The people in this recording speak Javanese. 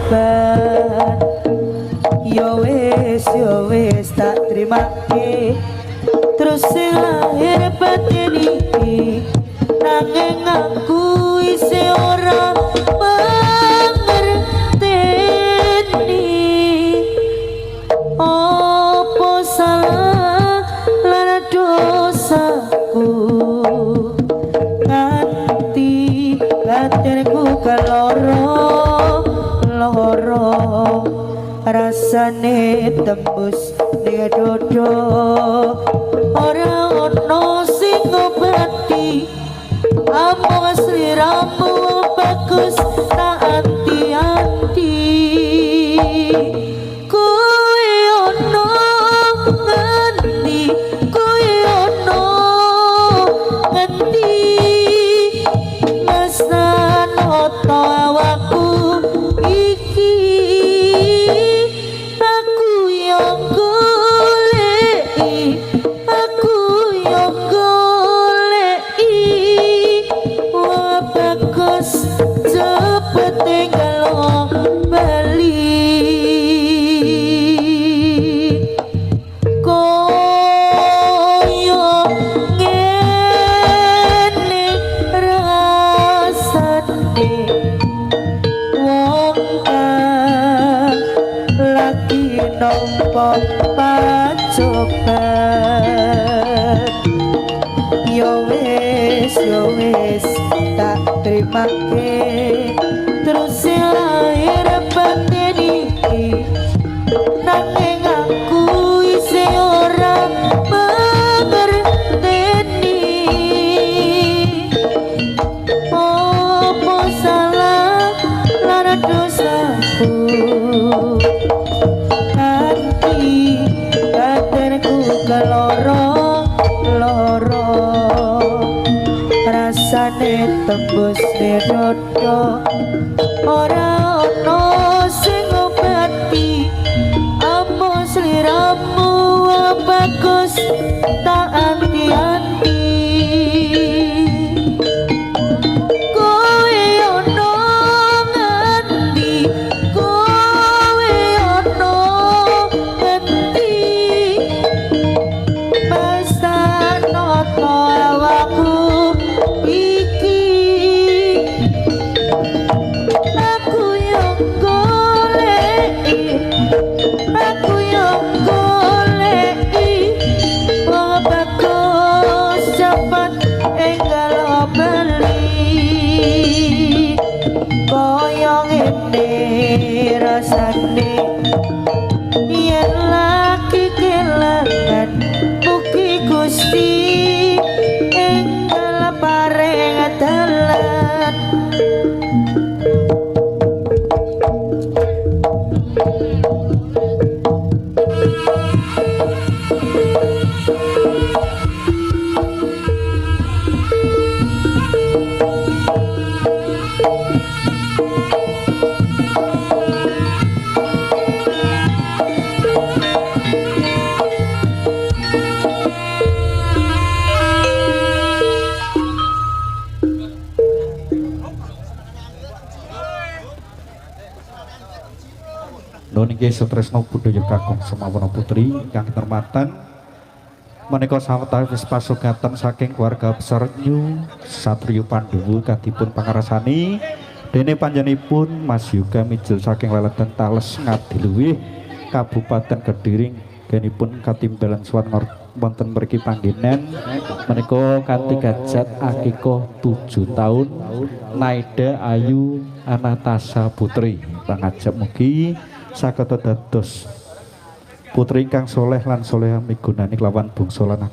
Pacoban. Yo wis tak terimake. Terus sing lahir batin iki, nanging aku isih ora mangerteni. Apa salah lan dosaku nganti batinku keloro loro, rasane tembus ning dodo, ora ono sing ngobati, amung sliramu bagus tak anti-anti. Kowe ono ngendi, kowe ono ngendi, mesanoto awakku iki. Aku yang goleki, aku yang goleki. Wah bagus cepet tinggal bali. Koyo ngene rasane wong kang lagi nampa pacoban. Yo wis tak terimake. Terus lahir batin iki, nanging aku isih ora mangerteni. Apa salah lan dosaku nganti batinku keloro loro, rasane tembus dodo, ora ono sing ngobati, amung sliramu bagus tak anti-anti. Kowe ono ngendi, kowe ono ngendi, mesanoto awakku iki. Aku yang goleki, aku yang goleki. Wong bagus cepet enggal bali. Kaya ngene rasane yen lagi kelangan, mugi Gusti enggal paring dalan. Nuwun inggih Sutresno Budaya Kakung Semawana Putri ingkang kinurmatan. Menika sawetawis pasugatan saking keluarga besar New Satrio Pandowo kadipun pangrasani dene panjenenganipun Mas Yoga mijil saking Leleden Tales Ngadiluwih Kabupaten Kediri, genipun katimbalan suwan wonten mriki panggenan menika kanthi gajat akikah 7 tahun Naida Ayu Anatasha Putri. Pangajap mugi saged dados putri ingkang soleh lan soleha migunani kelawan bangsa lan agama.